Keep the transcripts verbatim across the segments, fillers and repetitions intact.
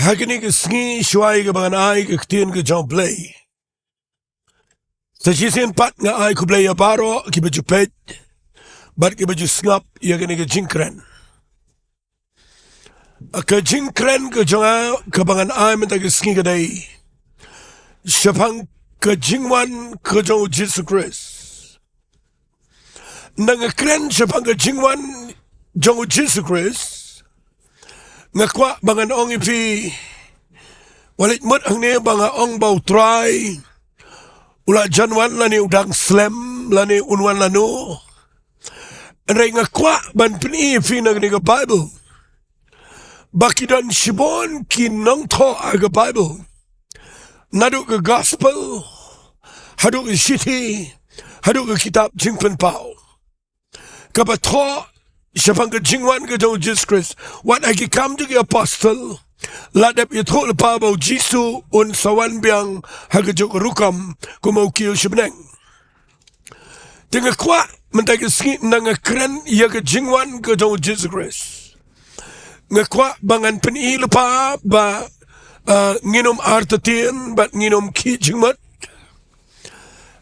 Ha kane ka sngi shuwa ïa kaba ngan ai ka ktien ka jong U Blei, sa shisien pat nga ai khublei ïa baroh kiba ju peit bad kiba ju sngap ïa kane ka jingkren. Ka jingkren ka jong nga kaba ngan ai mynta ka sngi ka dei shaphang ka jingwan ka jong U Jisu Khrist. Ynda nga kren shaphang ka jingwan jong U Jisu Khrist, nga kwah ba ngan ong ïa phi, wat leit mut hangne ba nga ong ba U Trai u la jan wan lane u dang slem lane un wan lano. Hynrei nga kwah ban pyni ïa phi na kane ka Baibl ba ki don shibun ki nongthoh ha ka Baibl, naduh ka Gospel haduh ka Shithi haduh ka kitab Jingpynpaw, kaba thoh shaphang ka jingwan ka jong U Jisu Khrist. Wat ha ki Kam jong ki Apostol la dep ïathuh lypa ba U Jisu un sa wan biang ha kajuh ka rukom kum u kiew sha bneng. Te nga kwah mynta ka sngi ynda nga kren ïa ka jingwan ka jong U Jisu Khrist, nga kwah ba ngan pyni lypa ba, ah, ngin ym artatien bad ngin ym khih jingmut.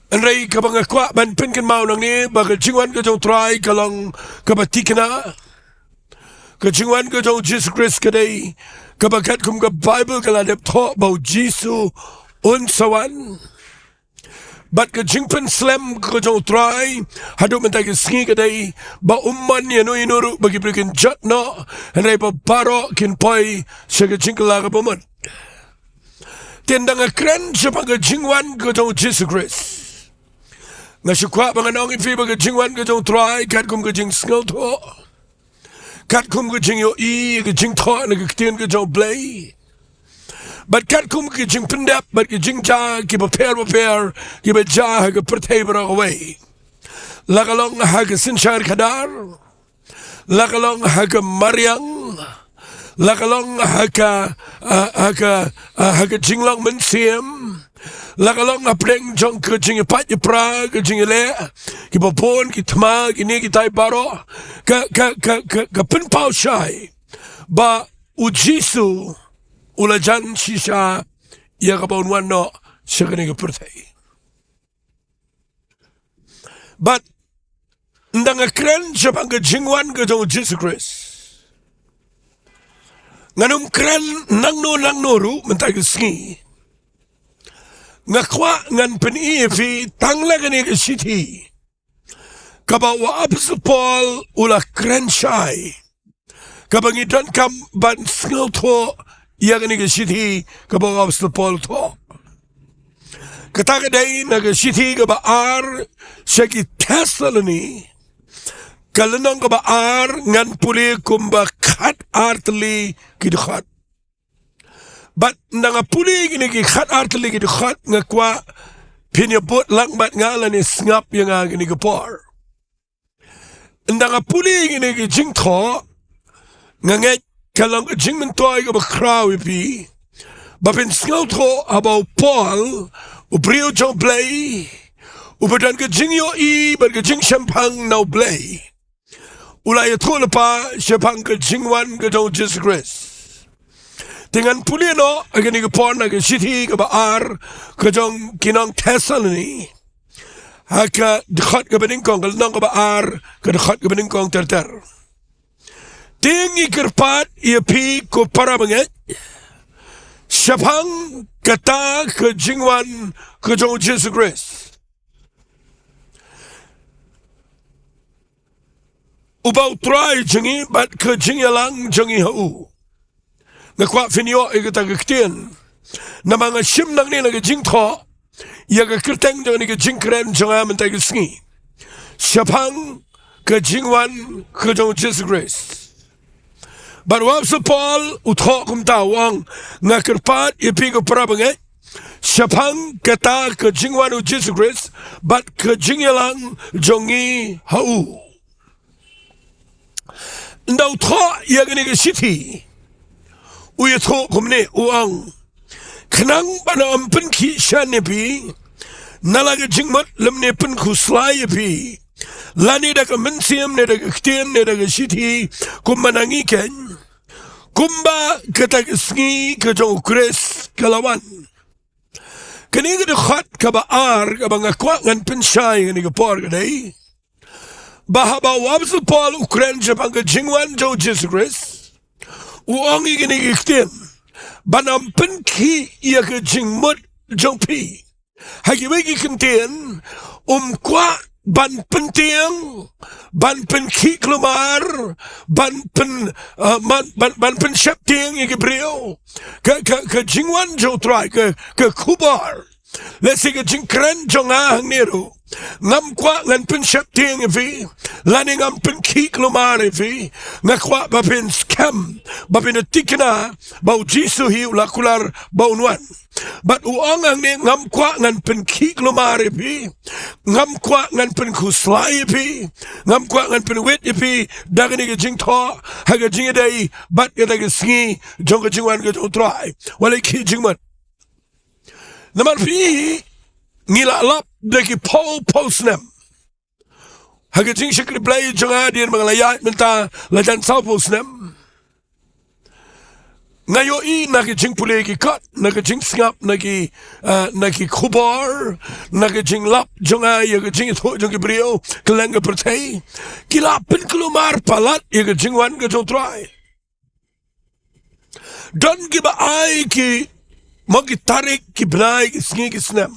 Hynrei kaba nga kwah ban pynkynmaw nangne ba ka jingwan ka jong U Trai ka long kaba thikna. Ka jingwan ka jong U Jisu Khrist ka dei kaba katkum ka Baibl ka la dep thoh ba U Jisu un sa wan. Bad ka jingpynslem ka jong U Trai haduh mynta ka sngi ka dei ba um mon ïano ïano ruh ba ki briew kin jot noh, hynrei ba baroh kin poi sha ka jingkylla kaba mut. Te ynda nga kren shaphang ka jingwan ka jong U Jisu Khrist, nga shu kwah ba ngan ong ïa phi ba ka jingwan ka jong U Trai katkum ka jingsngewthuh, katkum ka jingïohi ïa ka jingthoh na ka ktien ka jong U Blei, bad katkum ka jingpyndep bad ka jingjia kiba pher bapher kiba jia ha ka pyrthei baroh kawei, la ka long ha ka synshar khadar, la ka long ha ka mariang, la ka long ha ka, ah, ha ka, ah, ha ka jinglong mynsiem, la ka long hapdeng jong ka jingïapait ïapra, ka jingïaleh, kiba bun ki thma, kine kitai baroh, ka, ka, ka, ka, ka pynpaw shai ba U Jisu u la jan shisha ïa kaba un wan noh sha kane ka pyrthei. Bad ynda nga kren shaphang ka jingwan ka jong U Jisu Khrist, ngan ym kren nangno nangno ruh mynta ka sngi. Nga kwah ngan pyni ïa phi tang la kane ka shithi kaba u Apostol Paul u la kren shai, kaba ngi donkam ban sngewthuh ïa kane ka shithi kaba u Apostol Paul u thoh. Kata ka dei na ka shithi kaba ar sha ki Thessaloni, ka lynnong kaba ar, ngan pule kumba khat ar tylli ki dkhot. Bad ynda nga pule kine ki khat ar tylli ki dkhot, nga kwah phin ïa bud lang bad nga lane sngap ïa nga kine ki por. Ynda nga pule kine ki jingthoh, nga ngeit ka long ka jingmyntoi kaba khraw ïa phi ba phin sngewthuh haba u Paul, u briew jong U Blei, uba don ka jingïohi bad ka jingshemphang na U Blei, u la ïathuh lypa shaphang ka jingwan ka jong U Jisu Khrist. Te ngan pule noh ha kane ka por na ka shithi kaba ar ka jong ki nong Thessaloni, ha ka dkhot kaba nyngkong, ka lynnong kaba ar, ka dkhot kaba nyngkong ter ter. Te ngi kyrpad ïa phi ko para bangeit shaphang kata ka jingwan ka jong U Jisu Khrist, uba u Trai jong ngi bad ka jingïalang jong ngi ha u. Nga kwah phin ïoh ïa kata ka ktien, namar nga shim nangne na ka jingthoh ïa ka kyrteng jong kane ka jingkren jong nga mynta ka sngi, shaphang ka jingwan ka jong U Jisu Khrist. Bad u Apostol Paul u thoh kumta, u ong, nga kyrpad ïa phi ko para bangeit shaphang kata ka jingwan U Jisu Khrist bad ka jingïalang jong ngi ha u. Ynda u thoh ïa kane ka shithi, u ïathuh kumne, u ong, khnang ba nga ym pynkhih shen ïa phi na la ka jingmut lymne pynkhuslai ïa phi, lane da ka mynsiem ne da ka ktien ne da ka shithi, kumba na ngi keiñ, Kumba kata ka sngi ka jong u Khrist ka la wan. Kane ka dkhot kaba ar kaba nga kwah ngan pynshai ïa kane ka por ka dei ba haba u Apostol Paul u kren shaphang ka jingwan jong u Jisu Khrist, u ong ïa kane ka ktien, ban ym pynkhih ïa ka jingmut jong phi. Ha kiwei ki ktien, um kwah ban pyntieng, ban pynkhih kulmar, ban pyn, uh, ban, ban, ban pynsheptieng ïa ki briew. Ka, ka, ka jingwan jong u Trai, ka, ka khubor. Lehse ka jingkren jong nga hangne ruh, ngam kwah ngan pynsheptieng ïa phi, lane ngam pynkhih kulmar ïa phi. Nga kwah ba phin skhem, ba phin thikna ba u Jisu hi u la kular ba un wan. Bad u ong hangne, ngam kwah ngan pynkhih kulmar ïa phi, ngam kwah ngan pynkhuslai ïa phi, ngam kwah ngan pynwit ïa phi da kane ka jingthoh ha ka jingïadei bad kata ka sngi jong ka jingwan ka jong u Trai. Wat la ki jingmut. Namar phi, ngi la lap da ki phew phew snem. Ha ka jingshakri Blei jong nga, dien ba nga la ïaid mynta la jan saw phew snem, nga ïohi na ka jingpule ki kot, na ka jingsngap, na ki, ah, na ki khubor, na ka jinglap jong nga ïa ka jingïathuh jong ki briew kylleng ka pyrthei, ki la pynkulmar palat ïa ka jingwan ka jong u Trai. Don kiba ai ki, mo, ki tarik, ki bnai, ki sngi, ki snem.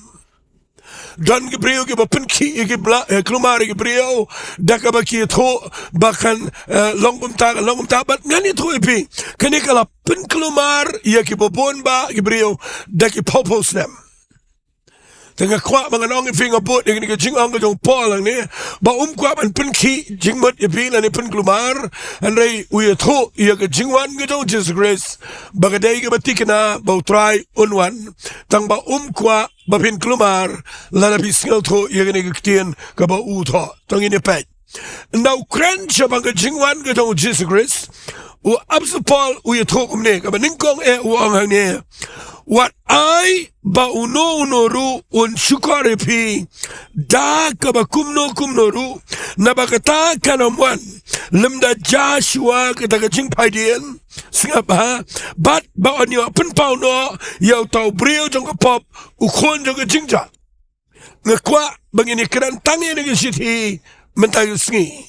Don ki briew kiba pynkhih ïa ki bla, eh, kulmar ïa ki briew da kaba ki ïathuh ba kan, eh, long kumta, kan long kumta, bad ngan ïathuh ïa phi, kane ka la pynkulmar ïa kiba bun bah ki briew da ki phew phew snem. Te nga kwah ba ngan ong ïa phi, nga bud ïa kane ka jingong ka jong u Paul hangne, ba um kwah ban pynkhih jingmut ïa phi lane pynkulmar, hynrei u ïathuh ïa ka jingwan ka jong u Jisu Khrist ba ka dei kaba thikna ba u Trai un wan. Tang ba um kwah ba phin kulmar lada phi sngewthuh ïa kane ka ktien kaba u thoh. To ngin ïa peit. Ynda u kren shaphang ka jingwan ka jong u Jisu Khrist, u Apostol Paul u ïathuh kumne, kaba nyngkong eh u ong hangne: Wat ai ba uno uno ruh un shukor ïa phi da kaba kumno kumno ruh, naba kata kan ym wan lymda jia shuwa kata ka jingphaidien. Sngap bha. Bad ba un ïoh pynpaw noh ïa uta u briew jong ka pop, u khun jong ka jingjot. Nga kwah ba ngin ïa kren tang ïa kane ka shithi mynta ka sngi.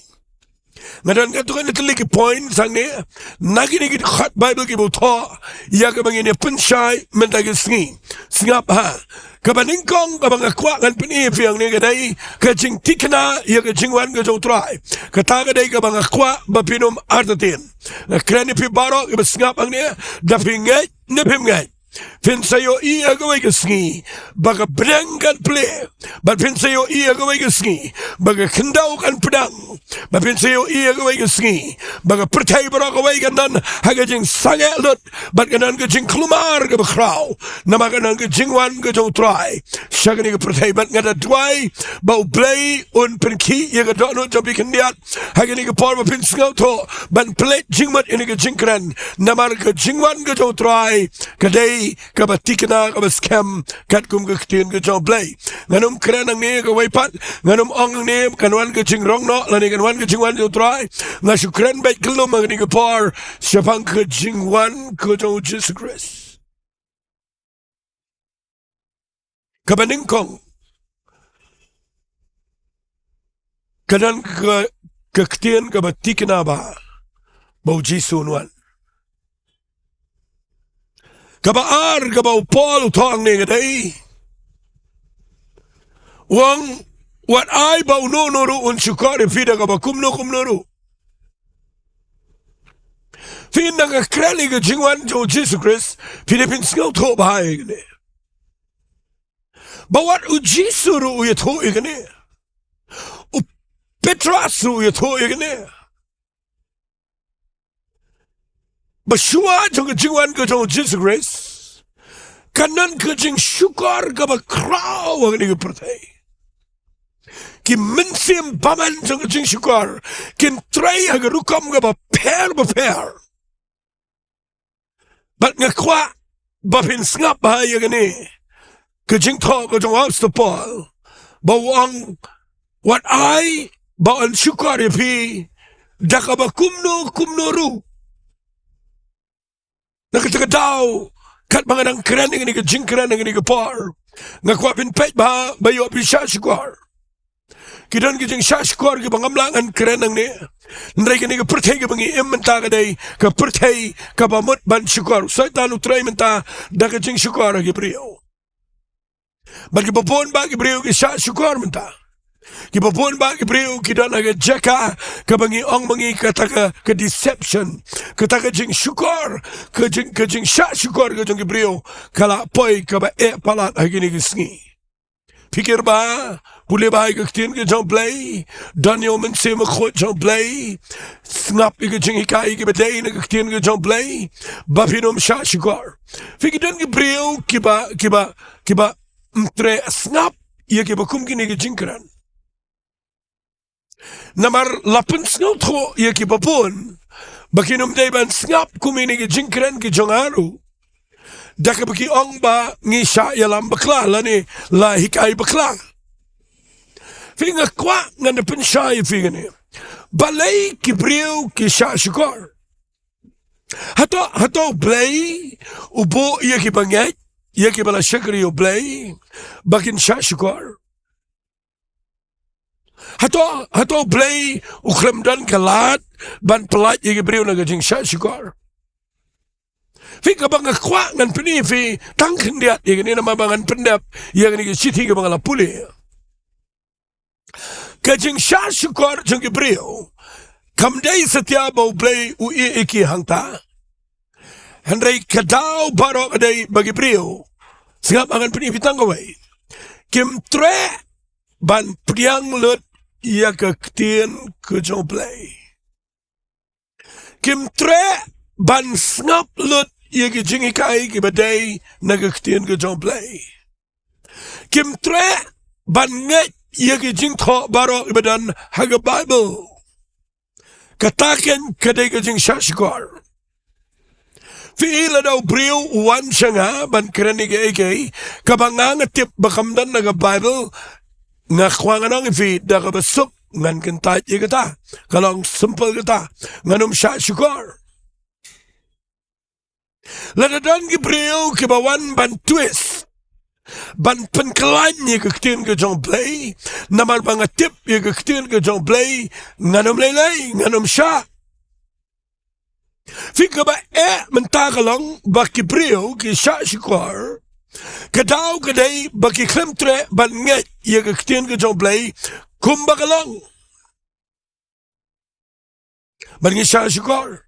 Nga don katto katne tylli ki point hangne na kine ki dkhot Baibl kiba u thoh ïa kaba ngin ïa pynshai mynta ka sngi. Sngap bha. Kaba nyngkong kaba nga kwah ngan pyni ïa phi hangne ka dei ka jingthikna ïa ka jingwan ka jong u Trai. Kata ka dei kaba nga kwah ba phin ym artatien. Nga kren ïa phi baroh kiba sngap hangne, da phi ngeit ne phim ngeit, phin sa ïohi ha kawei ka sngi ba ka bneng kan plie, bad phin sa ïohi ha kawei ka sngi ba ka khyndew kan pdeng, bad phin sa ïohi ha kawei ka sngi ba ka pyrthei baroh kawei kan don ha ka jingsangeh lut bad kan don ka jingkulmar kaba khraw, namar kan don ka jingwan ka jong u Trai sha kane ka pyrthei. Bad nga da duwai ba U Blei un pynkhih ïa ka dohnud jong phi khyndiat ha kane ka por ba phin sngewthuh ban pynleit jingmut ïa kane ka jingkren, namar ka jingwan ka jong u Trai ka dei kaba thikna, kaba skhem katkum ka ktien ka jong U Blei. Ngan ym kren hangne kawei pat, ngan ym ong hangne kan wan ka jingrong noh lane kan wan ka jingwan jong u Trai. Nga shu kren beit kyllum ha kane ka por shaphang ka jingwan ka jong u Jisu Khrist. Kaba nyngkong, ka don ka, ka ktien kaba thikna ba, ba u Jisu un wan. Kaba ar kaba u Paul u thoh hangne ka dei, u ong, wat ai ba uno uno ruh un shukor ïa phi da kaba kumno kumno ruh. Phi, ynda nga kren ïa ka jingwan jong u Jisu Khrist, phi dei phin sngewthuh bha ïa kane. Ba wat u Jisu ruh u ïathuh ïa kane. U Petros ruh u ïathuh ïa kane. Ba shuwa jong ka jingwan ka jong u Jisu Khrist, kan don ka jingshukor kaba khraw ha kane ka pyrthei. Ki mynsiem bymman jong ka jingshukor kin trei ha ka rukom kaba pher bapher. Bad nga kwah ba phin sngap bha ïa kane ka jingthoh ka jong u Apostol Paul, ba u ong, wat ai ba un shukor ïa phi da kaba kumno kumno ruh. Na kata ka daw, katba nga dang kren ïa kane ka jingkren ha kane ka por, nga kwah phin peit bha, ba ïoh phi shah shukor. Ki don ki jingshah shukor kiba ngam lah ngan kren hangne. Hynrei kane ka pyrthei kaba ngi im mynta ka dei ka pyrthei kaba mut ban shukor. U Soitan u trei mynta da ka jingshukor ha ki briew. Bad kiba bun bah ki briew ki shah shukor mynta. Kiba bun bah ki briew ki don ha ka jaka kaba ngi ong ma ngi kata ka, ka deception, kata ka jingshukor, ka jing, ka jingshah shukor ka jong ki briew ka la poi kaba eh palat ha kine ki sngi. Pyrkhat bha, pule bha ïa ka ktien ka jong U Blei, don ïa u Mynsiem Bakhuid jong U Blei, sngap ïa ka jinghikai kaba dei na ka ktien ka jong U Blei, ba phin ym shah shukor. Phi, ki don ki briew kiba, kiba, kiba ym treh sngap ïa kiba kum kine ki jingkren. Namar la pynsngewthuh ïa kiba bun ba kin ym dei ban sngap kum kine ki jingkren ki jong nga ruh, da kaba ki ong ba ngi shah ïalam bakla lane la hikai bakla. Phi, nga kwah ngan da pynshai ïa phi kane. Balei ki briew ki shah shukor? Hato, hato U Blei u buh ïa kiba ngeit, ïa kiba la shakri ïa U Blei, ba kin shah shukor? Hato, hato U Blei u khlem don ka lad ban pyllait ïa ki briew na ka jingshah shukor? Phi, kaba nga kwah ngan pyni ïa phi tang khyndiat ïa kane namar ba ngan pyndep ïa kane ka shithi kaba nga la pule. Ka jingshah shukor jong ki briew kam dei satia ba U Blei u ïeit ïa ki hangta. Hynrei ka daw baroh ka dei ba ki briew, sngap, ngan pyni ïa phi tang kawei, kim treh ban pdiang lut ïa ka ktien ka jong U Blei. Kim treh ban sngap lut ïa ki jinghikai kiba dei na ka ktien ka jong U Blei. Kim treh ban ngeit ïa ki jingthoh baroh kiba don ha ka Baibl. Kata keiñ ka dei ka jingshah shukor. Phi, lada u briew u wan sha nga ban kren ïa kaei kaei kaba nga nga tip ba kam don na ka Baibl, nga kwah ngan ong ïa phi da kaba suk, ngan kyntait ïa kata. Ka long simple kata. Ngan ym shah shukor. Lada don ki briew kiba wan ban twist, ban pynkylla ïa ka ktien ka jong U Blei, namar ba nga tip ïa ka ktien ka jong U Blei, ngan ym lei lei, ngan ym shah. Phi, kaba eh mynta ka long ba ki briew ki shah shukor, ka daw ka dei ba ki khlem treh ban ngeit ïa ka ktien ka jong U Blei kumba ka long. Bad ngi shah shukor.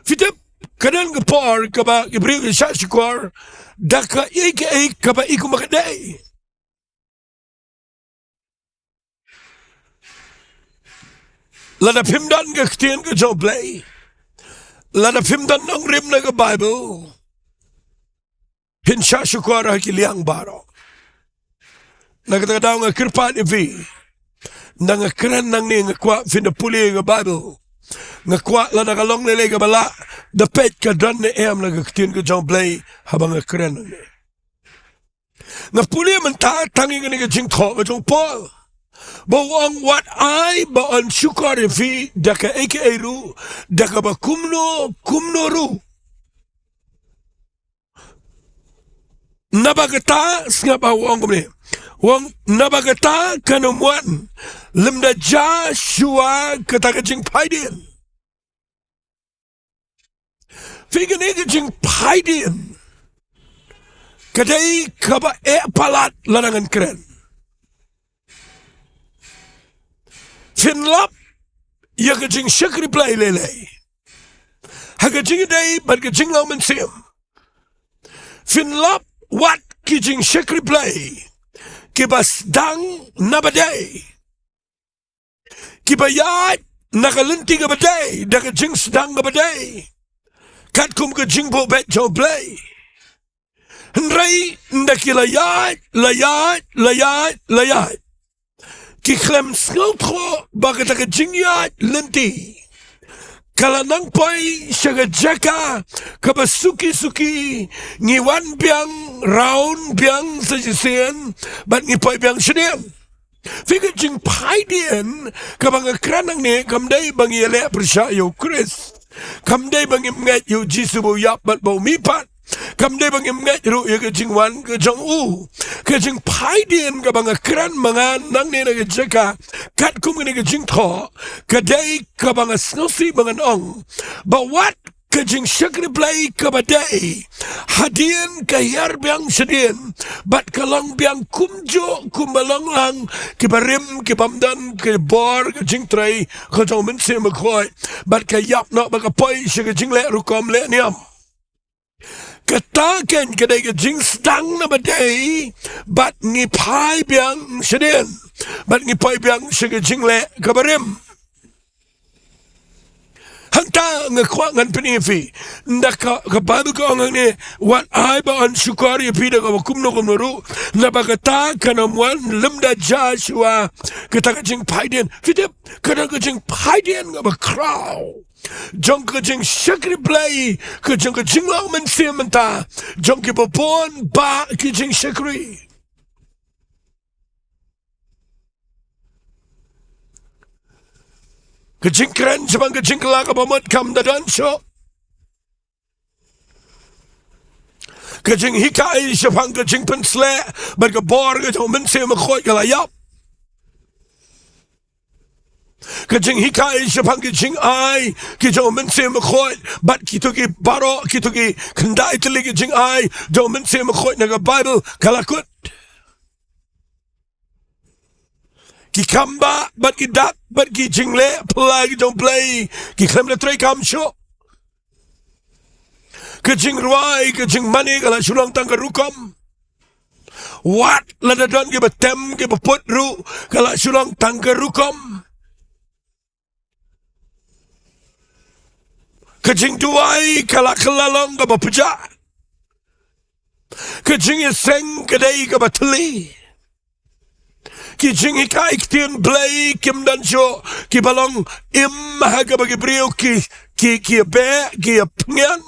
Phi tip, ka don ka por kaba ki briew ki shah shukor da kaei kaei kaba i kumba ka dei. Lada phim don ka ktien ka jong U Blei, lada phim don nongrim na ka Baibl, phin shah shukor ha ki liang baroh. Na kata ka daw nga kyrpad ïa phi, nda nga kren nangne, nga kwah phin da pule ka Baibl. Nga kwah lada ka long lei lei kaba lah, da peit ka don ne em na ka ktien ka jong U Blei haba nga kren nangne. Nga pule mynta tang ïa kane ka jingthoh ka jong u Paul, ba u ong, wat ai ba yn shukor ïa phi da kaei kaei ruh, da kaba kumno kumno ruh. Naba kata, sngap, u ong kumne. U ong, naba kata kan ym wan lymda jia shuwa kata ka jingphaidien. Phi, kane ka jingphaidien ka dei kaba eh palat lada ngan kren. Phin lap ïa ka jingshakri Blei lei lei ha ka jingïadei bad ka jinglong mynsiem. Phin lap wat ki jingshakri Blei kiba sdang naba dei, kiba ïaid na ka lynti kaba dei, da ka jingsdang kaba dei, katkum ka jingbuh beit jong U Blei. Hynrei nda ki la ïaid, la ïaid, la ïaid, la ïaid, ki khlem sngewthuh ba kata ka jingïaid lynti ka la nang poi sha ka jaka kaba suki suki, ngi wan biang, round biang sa shisien, bad ngi poi biang shadien. Phi, ka jingphaidien kaba nga kren nangne kam dei ba ngi ïaleh pyrshah ïa U Khrist. Kam dei ba ngim ngeit ïa u Jisu ba u ïap bad ba u mihpat. Kam dei ba ngim ngeit ruh ïa ka jingwan ka jong u. Ka jingphaidien kaba nga kren ma nga nangne na ka jaka katkum kane ka jingthoh, ka dei kaba nga sngewsih ba ngan ong ba wat ka jingshakri Blei kaba dei hadien ka hiar biang shadien bad ka long biang kumjuh kumba long lang kiba rim kibym don ka bor ka jingtrei ka jong u Mynsiem Bakhuid bad ka ïap noh bad ka poi sha ka jingleh rukom leh niam. Kata kein ka dei ka jingsdang na ba dei bad ngi phai biang shadien bad ngi poi biang sha ka jingleh kaba rim. Hangta nga kwah ngan pyni ïa phi. Nda ka, ka Baibl ka ong hangne, wat ai ba yn shukor ïa phi da kaba kumno kumno ruh. Naba kata kan ym wan lymda Joshua, kata ka jingphaidien. Phi tip, kata ka jingphaidien kaba khraw jong ka jingshakri Blei, ka jong ka jinglong mynsiem mynta jong kiba bun bah ki jingshakri. Ka jingkren shaphang ka jingkylla kaba mut kam da don shuh. Ka jinghikai shaphang ka jingpynsleh bad ka bor ka jong u Mynsiem Bakhuid ka la ïap. Ka jinghikai shaphang ka jingai ka jong u Mynsiem Bakhuid bad kito ki baroh kito ki khyndai tylli ka jingai jong u Mynsiem Bakhuid na ka Baibl ka la kut. Ki kambah bad ki dak bad ki jingleh pla ki jong u Blei ki khlem da treikam shuh. Ka jingrwai ka jingmane ka la shu long tang ka rukom. Wat lada don kiba tem kiba put ruh ka la shu long tang ka rukom. Ka jingduwai ka la kylla long kaba pjah. Ka jingïaseng ka dei kaba thylli. Ki jinghikai ktien Blei kim don shuh kiba long im ha kaba ki briew ki, ki, ki ïabeh ki ïapynïan.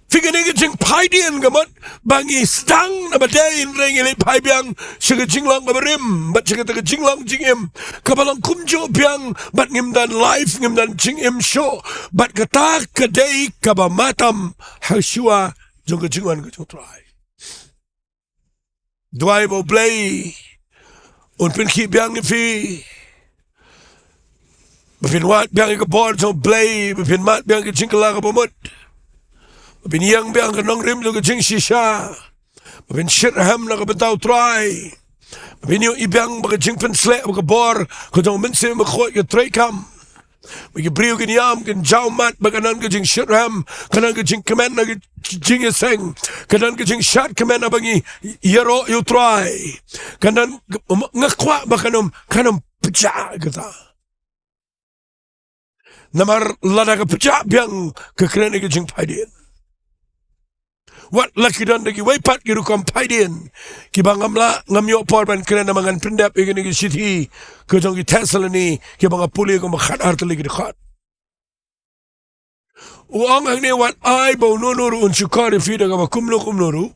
Phi, kane ka jingphaidien ka mut ba ngi sdang na ba dei hynrei ngi leit phai biang sha ka jinglong kaba rim bad sha kata ka jinglong jingim kaba long kumjuh biang bad ngim don life, ngim don jingim shuh bad kata ka dei kaba matam ha shuwa jong ka jingwan ka jong u Trai. Duwai ba u Blei un pynkhih biang ïa phi ba phin wad biang ïa ka bor jong u Blei, ba phin mad biang ïa ka jingkylla kaba mut, ba phin ïeng biang ka nongrim jong ka jingshisha, ba phin shitrhem na ka bynta u Trai, ba phin ïohi biang ba ka jingpynsleh bad ka bor ka jong u Mynsiem Bakhuid ka treikam. Ba ki briew kin ïam, kin jaw mat, ba kan don ka jingshitrhem, kan don ka jingkmen na ka jingïaseng, kan don ka jingshad kmen haba ngi ïaroh ïa u Trai. Kan don, nga kwah ba kan ym, kan ym pjah kata. Namar lada ka pjah biang ka kren ïa ka jingphaidien. Wat la ki don da kiwei pat ki rukom phaidien kiba ngam lah, ngam ïoh por ban kren, namar ngan pyndep ïa kine ki shithi ka jong ki Thessaloni kiba nga pule kumba khat ar tylli ki dkhot. U ong hangne, wat ai ba uno uno ruh un shukor ïa phi da kaba kumno kumno ruh,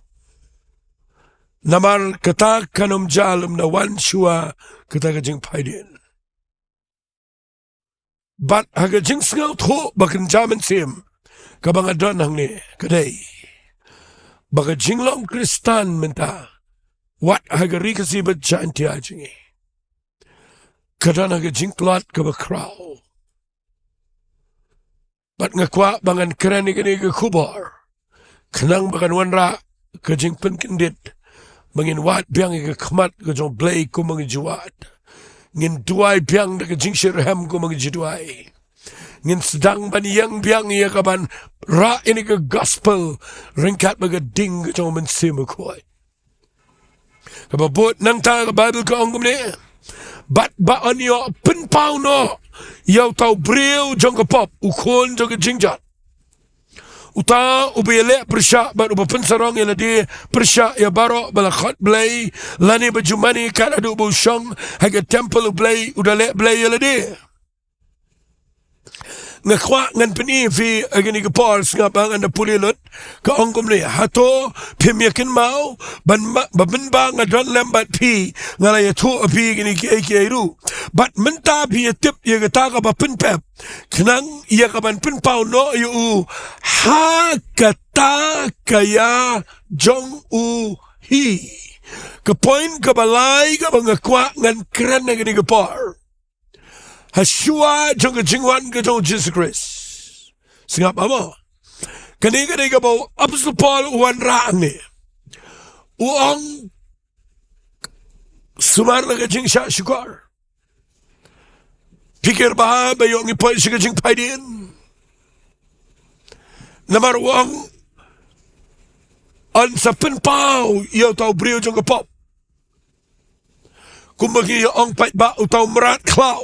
namar kata kan ym jia lymda wan shuwa kata ka jingphaidien. Bad ha ka jingsngewthuh ba kynja mynsiem kaba nga don hangne ka dei ba ka jinglong Khristan mynta, wat ha ka Ri Khasi bad Jaintia jong ngi, ka don ha ka jingtlot kaba khraw. Bad nga kwah ba ngan kren ïa kane ka khubor khnang ba kan wanrah ka jingpynkyndit, ba ngin wad biang ïa ka khmat ka jong u Blei kumba ngi ju wad. Ngin duwai biang da ka jingshitrhem kumba ngi ju duwai. Ngin sdang ban ïeng biang ïa ka ban rah ïa kane ka gospel ryngkat bad ka ding ka jong u Mynsiem Bakhuid. Kaba bud nangta ka Baibl ka ong kumne: Bad ba yn ïoh pynpaw noh ïa uta u briew jong ka pop, u khun jong ka jingjot, uta uba ïaleh pyrshah bad uba pynsarong ïa lade pyrshah ïa baroh ba la khot Blei, lane ba ju mane kat haduh ba u shong ha ka templ u Blei, u da leh blei ïa lade. Nga kwah ngan pyni ïa phi ha kane ka por, sngap ba ngan da pule lut. Ka ong kumne, hato phim ïa kynmaw ban ma, ba mynba nga don lem bad phi, nga la ïathuh ïa phi ïa kine kiei kiei ruh. Bad mynta phi ïa tip ïa kata kaba pynpep, khnang ïa kaban pynpaw noh ïa u ha kata ka ïa jong u hi. Ka point kaba lai kaba nga kwah ngan kren ha kane ka por, ha shuwa jong ka jingwan ka jong u Jisu Khrist. Sngap mo. Kane ka dei kaba u Apostol Paul u wanrah hangne. U ong, sumar na ka jingshah shukor, phi kyrpad ba ïoh ngi poi sha ka jingpait dien. Namar u ong, yn sa pynpaw ïa uta u briew jong ka pop, kumba ngi ïa ong paidbah, uta u mrad khlaw,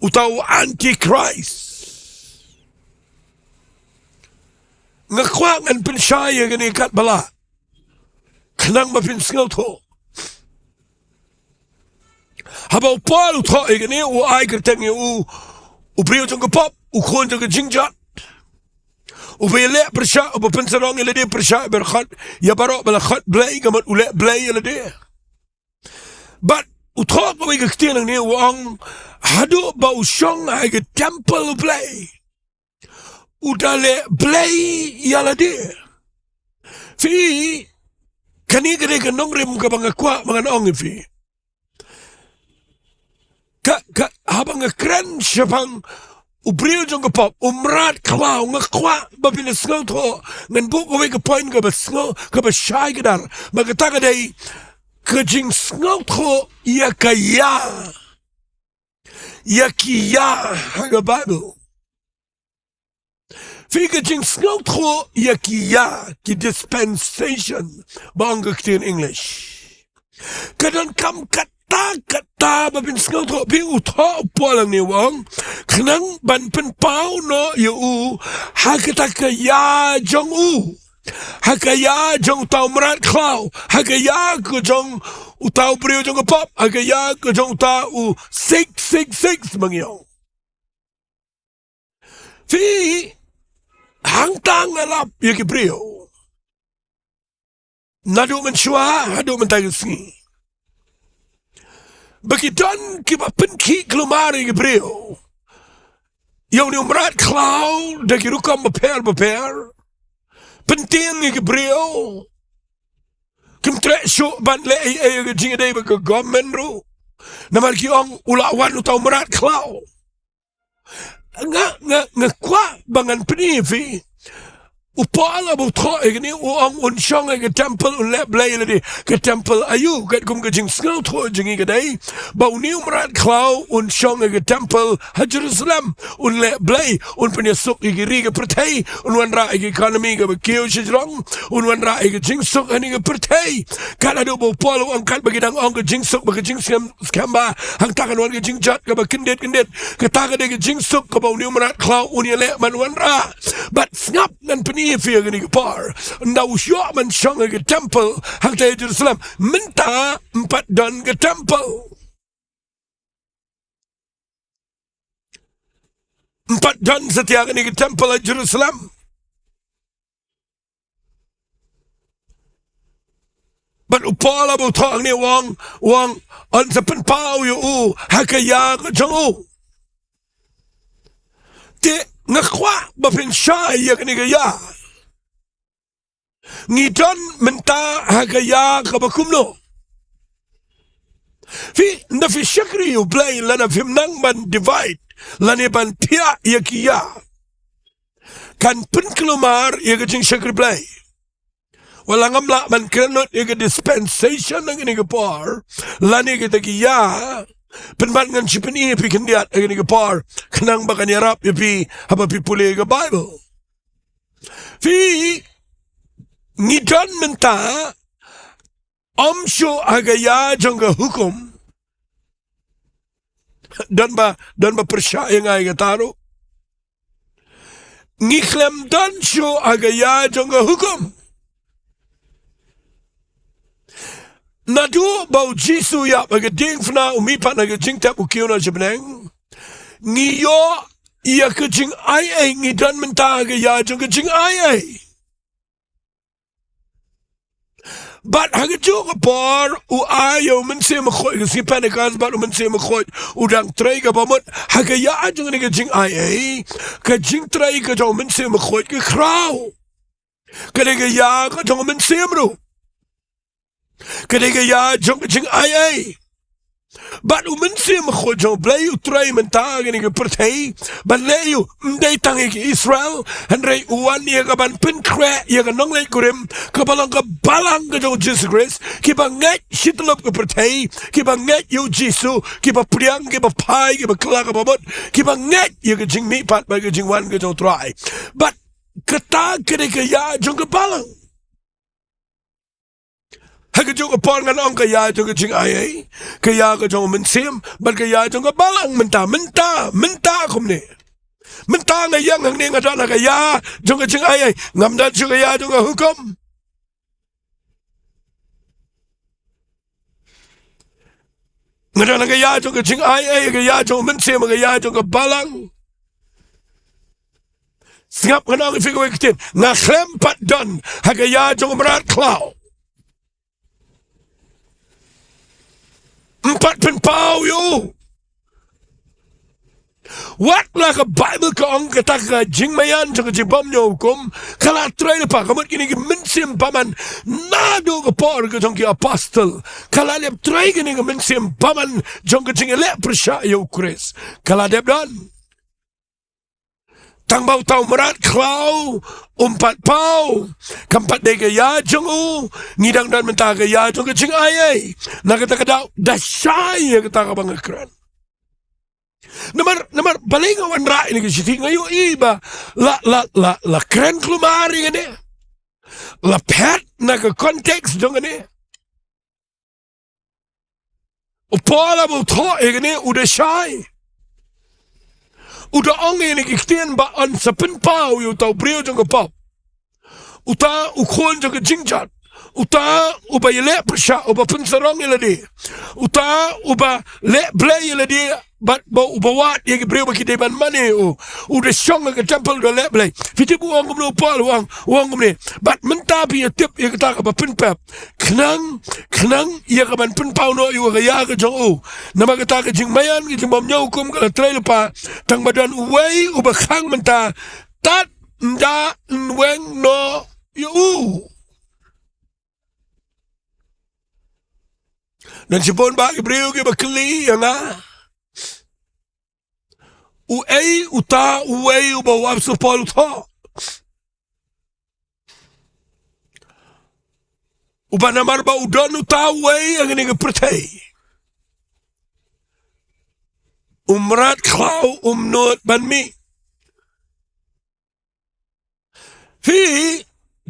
uta u antichrist. Nga kwah ngan pynshai ïa kane katba lah, khnang ba phin sngewthuh. Haba u Paul u thoh ïa kane, u ai kyrteng ïa u, u briew jong ka pop, u khun jong ka jingjot, uba ïaleh pyrshah, uba pynsarong ïa lade pyrshah, ba khot ïa baroh ba la khot blei, ka mut u leh blei ïa lade. Bad u thoh kawei ka ktien hangne, u ong, haduh ba u shong ha ka temple u Blei, u da leh blei ïa lade. Phi, kane ka dei ka nongrim kaba nga kwah ba ngan ong ïa phi. Ka, ka, haba nga kren shaphang u briew jong ka pop, u mrad khlaw, nga kwah ba phin sngewthuh. Ngan buh kawei ka point kaba sngew, kaba shai kdar. Ba kata ka dei ka jingsngewthuh ïa ka ïa, ïa ki ïa ha ka Bible. Phi, ka jingsngewthuh ïa ki ïa, ki dispensation, ba ong ka ktien English, ka donkam katta katta ba phin sngewthuh. Phi, u thoh u Paul hangne u ong, khnang ban pynpaw noh ïa u ha kata ka ïa jong u, ha ka ïa jong uta u mrad khlaw, ha ka ïa ka jong uta u briew jong ka pop, ha ka ïa ka jong uta u six six six ba ngi ong. Phi, hangta nga lap ïa ki briew, naduh mynshuwa haduh mynta ka sngi, ba ki don kiba pynkhih kulmar ïa ki briew, ïa une u mrad khlaw da ki rukom bapher bapher, pyntieng ïa ki briew. Kim treh shuh ban leh ei ei ïa ka jingïadei bad ka government ruh, namar ki ong u la wan uta u mrad khlaw. Nga, nga, nga kwah ba ngan pyni ïa phi. U Paul haba u thoh ïa kane, u ong un shong ha ka temple un leh blei ïa lade. Ka temple aïu? Katkum ka jingsngewthuh jong ngi ka dei ba une u mrad khlaw un shong ha ka temple ha Jerusalem, un leh blei, un pynïasuk ïa ki ri ka pyrthei, un wanrah ïa ka economy kaba kiew shajrong, un wanrah ïa ka jingsuk ha kane ka pyrthei. Kat haduh ba u Paul u ong kat ba ki dang ong ka jingsuk bad ka jingskhem, skhem ba hangta kan wan ka jingjot kaba kyndit kyndit. Kata ka dei ka jingsuk kaba une u mrad khlaw un ïaleh ban wanrah. Bad sngap, ngan pyni ïa phi ha kane ka por. Ynda u ïoh ban shong ha ka temple hangta ha Jerusalem, mynta ym pat don ka temple. Ym pat don satia kane ka temple ha Jerusalem. Bad u Paul haba u thoh hangne u ong, u ong yn sa pynpaw ïa u ha ka ïa ka jong u. Te nga kwah ba phin shai ïa kane ka ïa. Ngi don mynta ha ka ïa kaba kumno? Phi, ynda phi shakri ïa u Blei lada phim nang ban divide lane ban phiah ïa ki ïa, kan pynkulmar ïa ka jingshakri Blei. Wat la ngam lah ban kren lut ïa ka dispensation ha kane ka por lane kita ki ïa, pynban ngan shu pyni ïa phi khyndiat ha kane ka por, khnang ba kan ïarap ïa phi haba phi pule ïa ka Bible. Phi, ngi don mynta ym shuh ha ka ïa jong ka hukum. Don ba, don ba pyrshah ïa nga ïa kata ruh. Ngi khlem don shuh ha ka ïa jong ka hukum. Naduh ba u Jisu u ïap ha ka diengphna, u mihpat na ka jingtep, u kiew noh sha bneng, ngi ïoh ïa ka jingai ei, ngi don mynta ha ka ïa jong ka jingai ei. Bad ha kajuh ka por u ai ïa u Mynsiem Bakhuid, ka sngi Pentekost bad u Mynsiem Bakhuid u dang trei ka bamut. Ha ka ïa jong kane ka jingai ei, ka jingtrei ka jong u Mynsiem Bakhuid ka khraw. Ka dei ka ïa ka jong u Mynsiem ruh. Ka dei ka ïa jong ka jingai ei. Bad u Mynsiem Bakhuid jong U Blei u trei mynta ha kane ka pyrthei ban leh ïa u, ym dei tang ïa ki Israel, hynrei u wan ïa ka ban pynkhreh ïa ka nongleit kurim kaba long ka balang ka jong u Jisu Khrist, kiba ngeit shi tyllup ka pyrthei, kiba ngeit ïa u Jisu, kiba pdiang, kiba phai, kiba kylla ka bamut, kiba ngeit ïa ka jingmihpat bad ka jingwan ka jong U Trai. Bad kata ka dei ka ïa jong ka balang. Ha kajuh ka por ngan ong ka ïa jong ka jingai ei, ka ïa ka jong u Mynsiem, bad ka ïa jong ka balang mynta, mynta, mynta kumne. Mynta nga ïeng hangne nga don ha ka ïa jong ka jingai ei, ngam don shuh ka ïa jong ka hukum. Nga don ha ka ïa jong ka jingai ei, ka ïa jong u Mynsiem, ka ïa jong ka balang. Sngap, ngan ong ïa phi kawei ka ktien. Nga khlem pat don ha ka ïa jong u mrad khlaw. Ym pat pynpaw ïa u. Wat la ka Baibl ka ong kata ka jingmaïan jong ka jingbymñiewhukum ka la trei lypa, ka mut kine ki mynsiem bymman naduh ka por ka jong ki apostol. Ka la leh trei kine ki mynsiem bymman jong ka jingïaleh pyrshah ïa u Khrist. Ka la dep don. Tang ba uta u mrad khlaw um pat paw, kam pat dei ka ïa jong u. Ngi dang don mynta ka ïa jong ka jingai ei. Na kata ka daw da shai ïa kata kaba nga kren. Namar, namar balei nga wanrah ïa kane ka shithi, nga ïohi ba la, la, la, la kren khlem ar ïa kane. La phet na ka context jong kane. U Paul haba u thoh ïa kane u da shai. U da ong ïa kine ki ktien ba yn sa pynpaw ïa uta u briew jong ka pop. Uta u khun jong ka jingjot. Uta uba ïaleh pyrshah, uba pynsarong ïa lade. Uta uba leh blei ïa lade, bad ba uba wad ïa ki briew ba ki dei ban mane ïa u. U da shong ha ka temple u da leh blei. Phi tip u ong kumno u Paul, u ong, u ong kumne. Bad mynta phi ïa tip ïa kata kaba pynpep. Khnang, khnang ïa ka ban pynpaw noh ïa u ha ka ïa ka jong u. Namar kata ka jingmaïan ka jingbymñiewhukum ka la trei lypa. Tang ba don uwei uba khang mynta. Tad ynda yn weng noh ïa u. Don shibun bah ki briew kiba kylli ïa nga. Uei uta uwei uba u apostol Paul u thoh? Uba namar ba u don uta uwei ha kane ka pyrthei, u mrad khlaw um nud ban mih. Phi,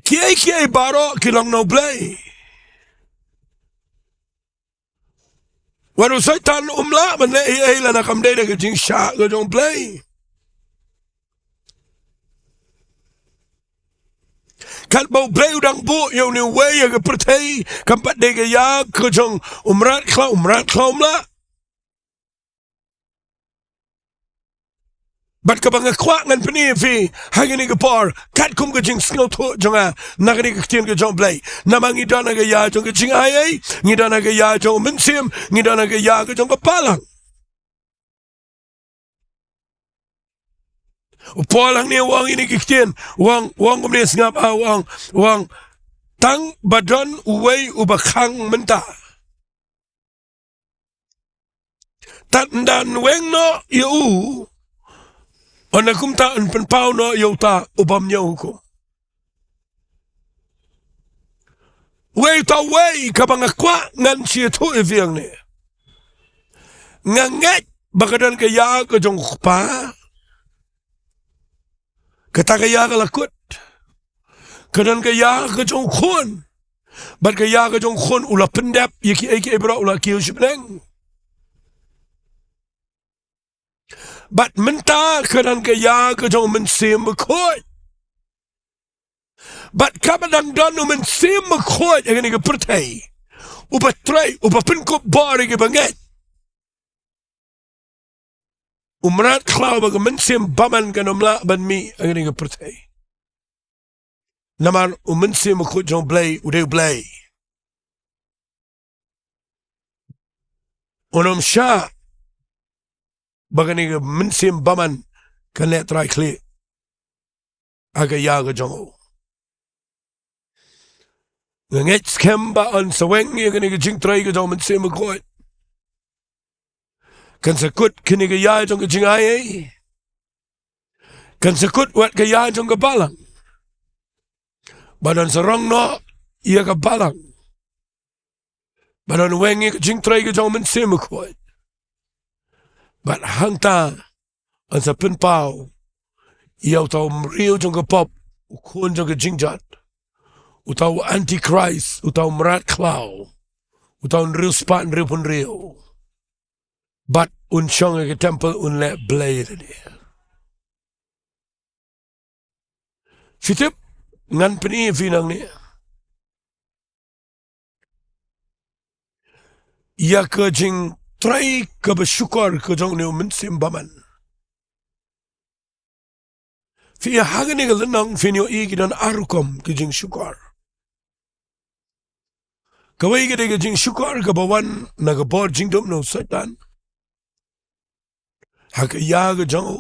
kiei kiei baroh ki long na U Blei. Wat u Soitan um lah ban leh ei ei lada kam dei da ka jingshah ka jong U Blei. Katba U Blei u dang buh ïa une uwei ha ka pyrthei, kam pat dei ka ïa ka jong u mrad khlaw, u mrad khlaw um lah. Bad kaba nga kwah ngan pyni ïa phi ha kane ka por, katkum ka jingsngewthuh jong nga na kane ka ktien ka jong U Blei. Namar ngi don ha ka ïa jong ka jingai ei, ngi don ha ka ïa jong u mynsiem, ngi don ha ka ïa ka jong ka balang. U Paul hangne u ong ïa kine ki ktien, u ong, u ong kumne, sngap, ah, u ong, u ong, tang ba don uwei uba khang mynta. Tad ynda yn weng noh ïa u, ynda kumta yn pynpaw noh ïa uta u bymñiewhukum. Wei uta uwei kaba nga kwah ngan shu ïathuh ïa phi hangne. Nga ngeit ba ka don ka ïa ka jong u kpa. Kata ka ïa ka la kut. Ka don ka ïa ka jong u khun. Bad ka ïa ka jong u khun u la pyndep ïa kiei kiei baroh, u la kiew shibneng. Bad mynta ka don ka ïa ka jong u Mynsiem Bakhuid. Bad kaba dang don u Mynsiem Bakhuid ha kane ka pyrthei, uba trei, uba pynkup bor ïa kiba ngeit. u mrad khlaw bad ka mynsiem bymman kan ym lah ban mih ha kane ka pyrthei. Namar u Mynsiem Bakhuid jong U Blei u dei U Blei. Un ym shah ba kane ka mynsiem bymman kan leh trai khlieh ha ka ïa ka jong u. Nga ngeit skhem ba yn sa weng ïa kane ka jingtrei ka jong u Mynsiem Bakhuid. Kan sa kut kine ki ïa jong ka jingai ei. Kan sa kut wat ka ïa jong ka balang. Bad yn sa rong noh ïa ka balang. Bad yn weng ïa ka jingtrei ka jong u Mynsiem Bakhuid. Bad hangta yn sa pynpaw ïa uta u briew jong ka pop, u khun jong ka jingjot, uta u antichrist, uta u mrad khlaw, uta u hynriew spah hynriew phew hynriew. Bad un shong ha ka temple un leh blei lade. Phi tip, ngan pyni ïa phi nangne ïa ka jingtrei kaba shukor ka jong une u mynsiem bymman. Phi ïa ha kane ka lynnong phin ïohi ki don ar rukom ki jingshukor. Kawei ka dei ka jingshukor kaba wan na ka bor jingdum na u Soitan. Ha ka ïa ka jong u.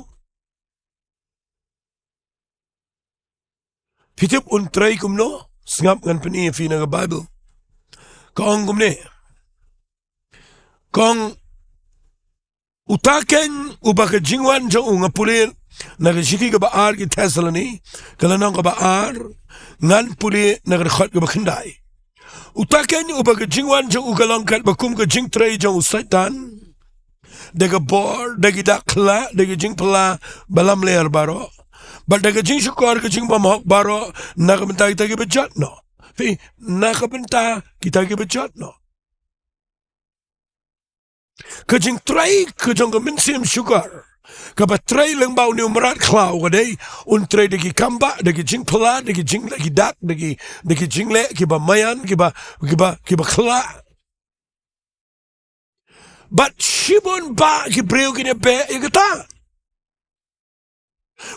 Phi tip un trei kumno? Sngap ngan pyni ïa phi na ka Baibl. Ka ong kumne. Ka ong uta ken uba ka jingwan jong u nga pule na ka shithi kaba ar ki Thessaloni, ka lynnong kaba ar, ngan pule na ka dkhot kaba khyndai. Uta ken uba ka jingwan jong u ka long katba kum ka jingtrei jong u Soitan. Da ka bor, da ki dak khla, da ki jingphylla ba lamler baroh. Bad da ka jingshukor ka jingbymhok baroh, na ka bynta kita kiba jot noh. Phi, na ka bynta kita kiba jot noh. Ka jingtrei ka jong ka mynsiem shukor kaba trei lyngba une u mrad khlaw ka dei un trei da ki kambah, da ki jingphylla, da ki jingleh ki dak, da ki, da ki jingleh kiba maïan, kiba, kiba, kiba khla. Bad shibun bah ki briew kin ïa beh ïa kata.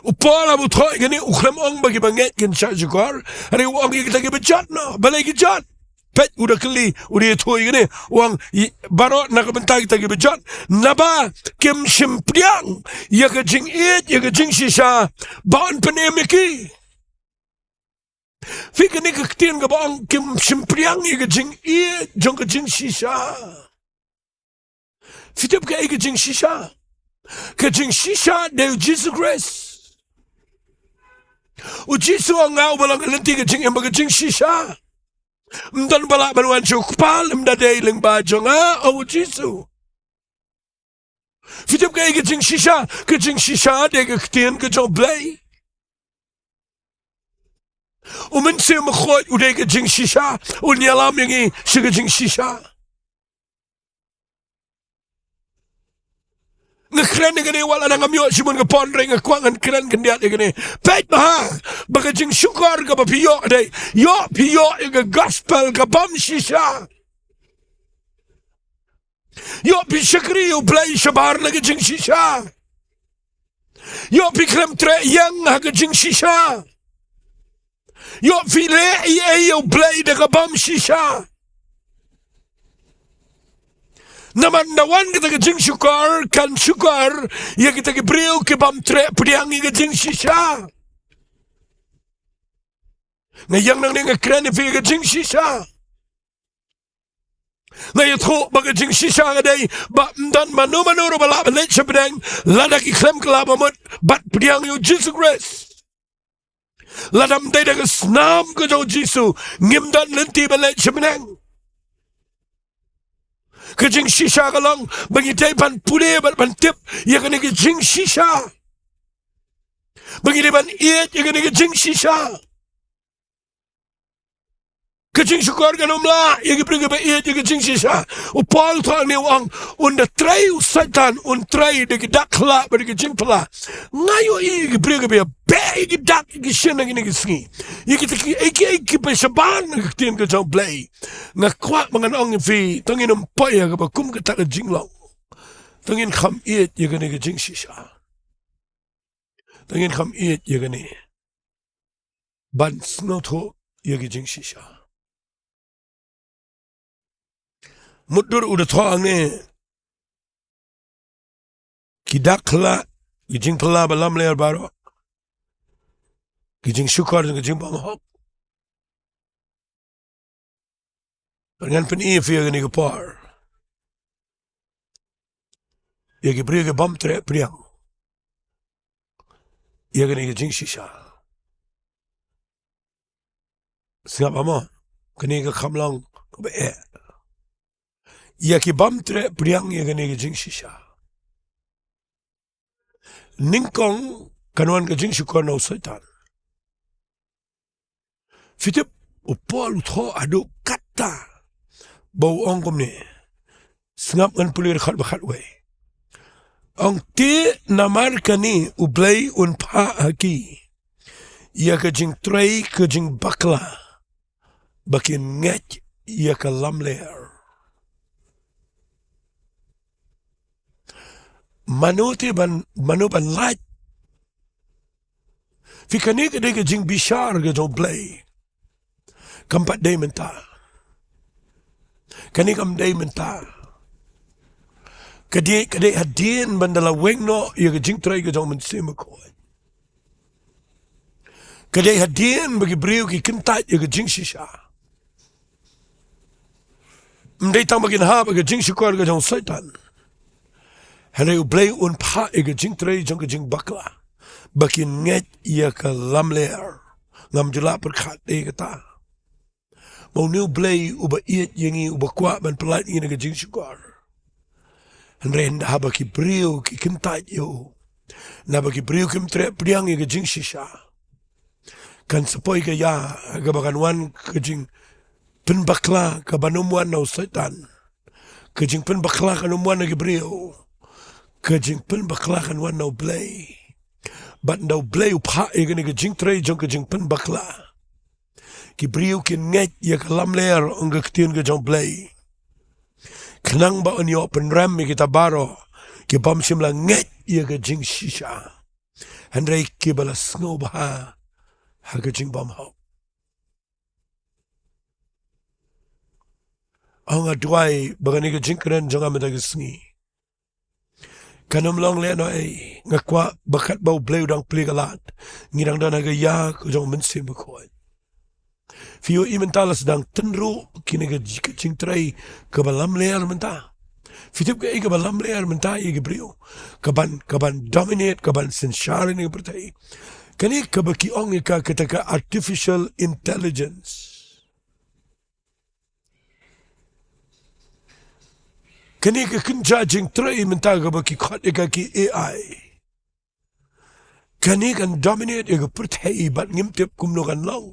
U Paul haba u thoh ïa kane u khlem ong ba kiba ngeit kin shah shukor. Hynrei u ong ïa kita kiba jot noh. Balei ki jot? Peit u da kylli, u da ïathuh ïa kane. U ong baroh na ka bynta kita kiba jot. Naba kim shym pdiang ïa ka jingïeit, ïa ka jingshisha ba yn pynim ïa ki. Phi, kane ka ktien kaba ong kim shym pdiang ïa ka jingïeit jong ka jingshisha. Phi tip kaei ka jingshisha? Ka jingshisha dei u Jisu Khrist. U Jisu u ong nga uba long ka lynti, ka jingim bad ka jingshisha. Ym don ba lah ban wan sha u Kpa lymda dei lyngba jong nga, ong u Jisu. Phi tip kaei ka jingshisha? Ka jingshisha dei ka ktien ka jong U Blei. U Mynsiem Bakhuid u dei ka jingshisha, un ïalam ïa ngi sha ka jingshisha. Nga kren ïa kane wat la ngam ïoh shibun ka por, hynrei nga kwah ngan kren khyndiat ïa kane. Peit bha, ba ka jingshukor kaba phi ïoh dei, ïoh phi ïoh ïa ka gospel ka bym shisha. Ïoh phi shakri ïa U Blei shabar na ka jingshisha. Ïoh phi khlem treh ïeng ha ka jingshisha. Ïoh phi leh ei ei ïa U Blei da ka bym shisha. Namar nda wan kata ka jingshukor kan shukor ïa kita ki briew ki bym treh pdiang ïa ka jingshisha. Nga ïeng nangne nga kren ïa phi ïa ka jingshisha. Nga ïathuh ba ka jingshisha ka dei ba ym don mano mano ruh ba lah ban leit sha pdeng lada ki khlem kylla ba mut bad pdiang ïa u Jisu Khrist. Lada ym dei da ka snam ka jong u Jisu ngim don lynti ban leit sha pdeng. Ka jingshisha ka long ba ngi dei ban pule bad ban tip ïa kane ka jingshisha. Ba ngi dei ban ïeit ïa kane ka jingshisha. Ka jingshukor kan ym lah ïa ki briew kiba ïeit ïa ka jingshisha. U Paul u thoh hangne u ong, un da trei u Soitan, un trei da ki dak khla bad da ki jingphylla. Nga ïohi ïa ki briew kiba ïa beh ïa ki dak ïa ki shin ha kine ki sngi. Ïa kita kiei kiei kiba shabar na ka ktien ka jong U Blei. Nga kwah ba ngan ong ïa phi, to ngin ym poi ha kaba kum kata ka jinglong. Te ngin kham ïeit ïa kane ka jingshisha. Te ngin kham ïeit ïa kane. Ban sngewthuh ïa ka jingshisha. Mutdur u da thoh hangne ki dak khla, ki jingphylla ba lamler baroh, ki jingshukor, ki jingbymhok. Ngan pyni ïa phi ïa kane ka por, ïa ki briew ki bym treh pdiang ïa kane ka jingshisha. Sngap mo, kane ka kham long kaba eh. Ïa ki bym treh pdiang ïa kane ka jingshisha. Nyngkong kan wan ka jingshukor na u Soitan. Phi tip, u Paul u thoh haduh katta ba u ong kumne. Sngap, ngan pule dkhot ba khatwei. Ong, te namar kane U Blei un phah ha ki ïa ka jingtrei ka jingbakla ba kin ngeit ïa ka lamler. Mano te ban, mano ban lait? Phi, kane ka dei ka jingbishar ka jong U Blei. Kam pat dei mynta. Kane kam dei mynta. Ka dei, ka dei hadien ban da la weng noh ïa ka jingtrei ka jong u Mynsiem Bakhuid. Ka dei hadien ba ki briew ki kyntait ïa ka jingshisha. Ym dei tang ba kin hap ïa ka jingshukor ka jong u Soitan. Hynrei U Blei un phah ïa ka jingtrei jong ka jingbakla ba kin ngeit ïa ka lamler. Ngam ju lah pyrkhat ïa kata. Ba une U Blei uba ïeit ïa ngi, uba kwah ban pyllait ïa ngi na ka jingshukor. Hynrei haba ki briew ki kyntait ïa u, naba ki briew kim treh pdiang ïa ka jingshisha, kan sa poi ka ïa kaba kan wan ka jingpynbakla, kaban ym wan na u Soitan. Ka jingpynbakla kan ym wan na ki briew. Ka jingpynbakla kan wan na U Blei. Bad ynda U Blei u phah ïa kane ka jingtrei jong ka jingpynbakla, ki briew kin ngeit ïa ka lamler, ong ka ktien ka jong U Blei. Khnang ba un ïoh pynrem ïa kita baroh ki bym shym la ngeit ïa ka jingshisha, hynrei kiba la sngewbha ha ka jingbymhok. Ong, nga duwai ba kane ka jingkren jong nga mynta ka sngi kan ym long lehnohei. Nga kwah ba katba U Blei u dang plie ka lad, ngi dang don ha ka ïa ka jong u Mynsiem Bakhuid. Phi ïohi mynta la sdang tynruh kine ki, ki jingtrei kiba lamler mynta. Phi tip kaei kaba lamler mynta ïa ki briew? Kaban, kaban dominate, kaban synshar ïa kane ka pyrthei. Kane kaba ki ong ïa ka, kata ka artificial intelligence. Kane ka kynja jingtrei mynta kaba ki khot ïa ka ki A I. Kane kan dominate ïa ka pyrthei bad ngim tip kumno kan long.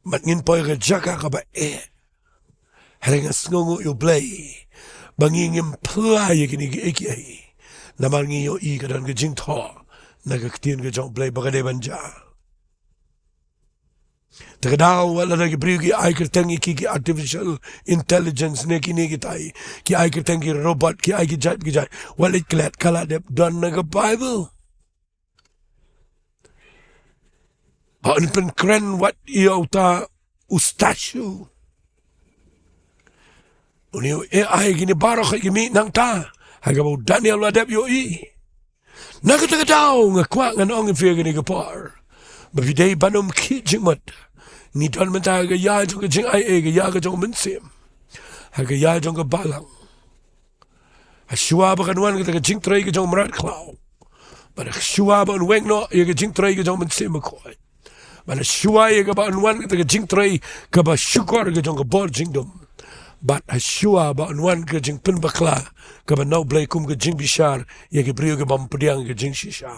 Bad ngin poi ha ka jaka kaba eh. Hynrei nga sngewnguh ïa U Blei ba ngi ngim pla ïa kine kiei kiei. Namar ngi ïohi ka don ka jingthoh na ka ktien ka jong U Blei ba ka dei ban jia. Te ka daw wat lada ki briew ki ai kyrteng ïa ki, ki artificial intelligence ne kine kitai, ki ai kyrteng ki robot, ki ai ki jait ki jait, wat leit klet, ka la dep don na ka Baibl. Haba yn pynkren wat ïa uta u statue, une u A I, kine baroh ki mih nangta, ha kaba u Daniel u la dep ïohi. Na kata ka daw nga kwah ngan ong ïa phi ha kane ka por ba phi dei ban ym khih jingmut. Ngi don mynta ha ka ïa jong ka jingaiei, ka ïa ka jong u Mynsiem, ha ka ïa jong ka balang. Hashwa ba kan wan kata ka jingtrei ka jong u mrad khlaw, bad hashwa ba un weng noh ïa ka jingtrei ka jong u Mynsiem Bakhuid, bad hashwa ïa kaba un wan kata ka jingtrei kaba shukor ka jong ka bor jingdum, bad hashwa ba un wan ka jingpynbakla kaba na U Blei kum ka jingbishar ïa ki briew ki bym pdiang ïa ka jingshisha.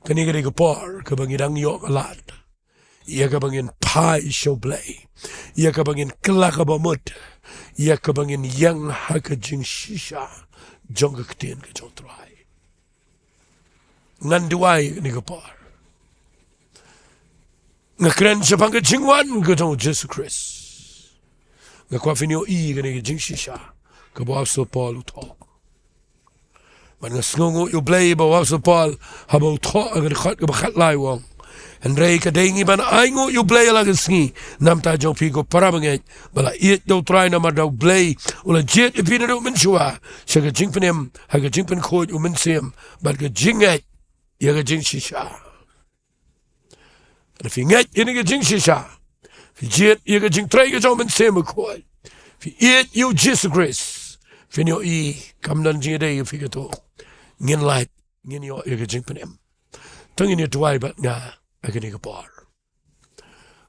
Kane ka dei ka por kaba ngi dang ïoh ka lad ïa kaba ngin phai sha U Blei, ïa kaba ngin kylla kaba mut, ïa kaba ngin ïeng ha ka jingshisha jong ka ktien ka jong U Trai. Ngan duwai ha kane ka por. Nga kren shaphang ka jingwan ka jong U Jisu Khrist. Nga kwah phin ïohi ïa kane ka jingshisha kaba u apostol Paul u thoh. Bad nga sngewnguh ïa U Blei ba u Apostol Paul haba u thoh ha ka dkhot kaba khatlai u ong, hynrei ka dei ngi ban ainguh ïa U Blei ha la ka sngi na ka bynta jong phi ko para bangeit, ba la ïeit da U Trai, namar ba U Blei u la jied ïa phi naduh mynshuwa sha ka jingpynim ha ka jingpynkhuid U Mynsiem bad ka jingngeit ïa ka jingshisha. Lada phi ngeit ïa kane ka jingshisha, phi jied ïa ka jingtrei ka jong U Mynsiem Bakhuid, phi ïeit ïa U Jisu Khrist, phin ïohi kam don jingïadei ïa phi katto. Ngin lait, ngin ïoh ïa ka jingpynim. To ngin ïa duwai bad nga ha kane ka por.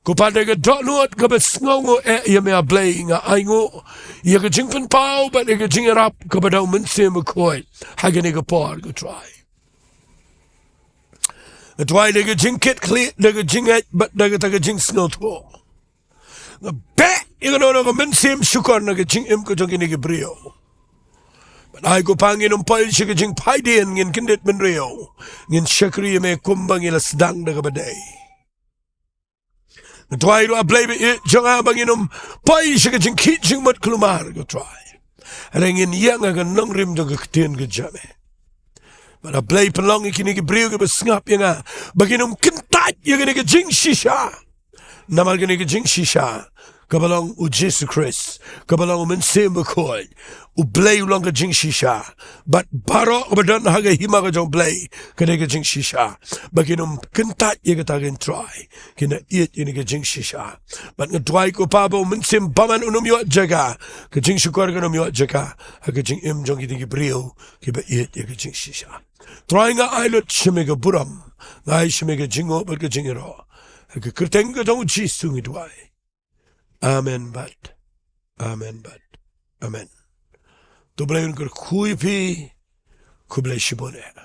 Ko Pa, da ka dohnud kaba sngewnguh eh ïa me, A Blei, nga ainguh ïa ka jingpynpaw bad ïa ka jingïarap kaba da U Mynsiem Bakhuid ha kane ka por, ko Trai. Nga duwai da ka jingkitkhlieh, da ka jingngeit bad da kata ka jingsngewthuh. Nga beh ïa kano kano ka mynsiem shukor na ka jingim ka jong kine ki briew. Bad ai, ko Pa, ngin ym poi sha ka jingphaidien, ngin kyndit bynriew, ngin shakri ïa me kumba ngi la sdang da kaba dei. Nga duwai ruh, A Blei ba ïeit jong nga, ba ngin ym poi sha ka jingkhih jingmut kulmar, ko Trai, hynrei ngin ïeng ha ka nongrim jong ka ktien ka jong me. Bad A Blei, pynlong ïa kine ki briew kiba sngap ïa nga ba kin ym kyntait ïa kane ka jingshisha. Namar kane ka jingshisha kaba long U Jisu Khrist, kaba long U Mynsiem Bakhuid. U Blei u long ka jingshisha. Bad baroh kaba don ha ka hima ka jong U Blei ka dei ka jingshisha. Ba kin ym kyntait ïa kata, ko Trai, kin ïeit ïa kane ka jingshisha. Bad nga duwai, ko Pa, ba U Mynsiem Bymman un ym ïoh jaka, ka jingshukor kan ym ïoh jaka ha ka jingim jong kine ki briew kiba ïeit ïa ka jingshisha. Trai, nga ai lut sha me ka burom, nga ai sha me ka jingnguh bad ka jingïaroh. Ha ka kyrteng ka jong U Jisu ngi duwai. Amen bad amen bad amen. To U Blei un kyrkhu ïa phi. Khublei shibun eh.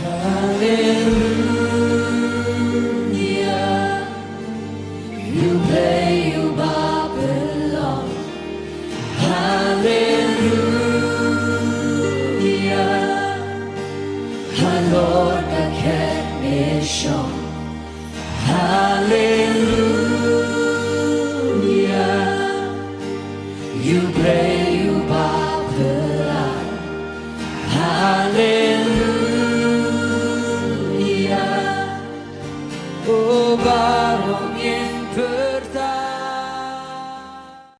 Hallelujah, you play, you Babylon. Hallelujah, our Lord, the King is shown. Hallelujah, you play, you Babylon. Hallelujah, oh, baroh ngin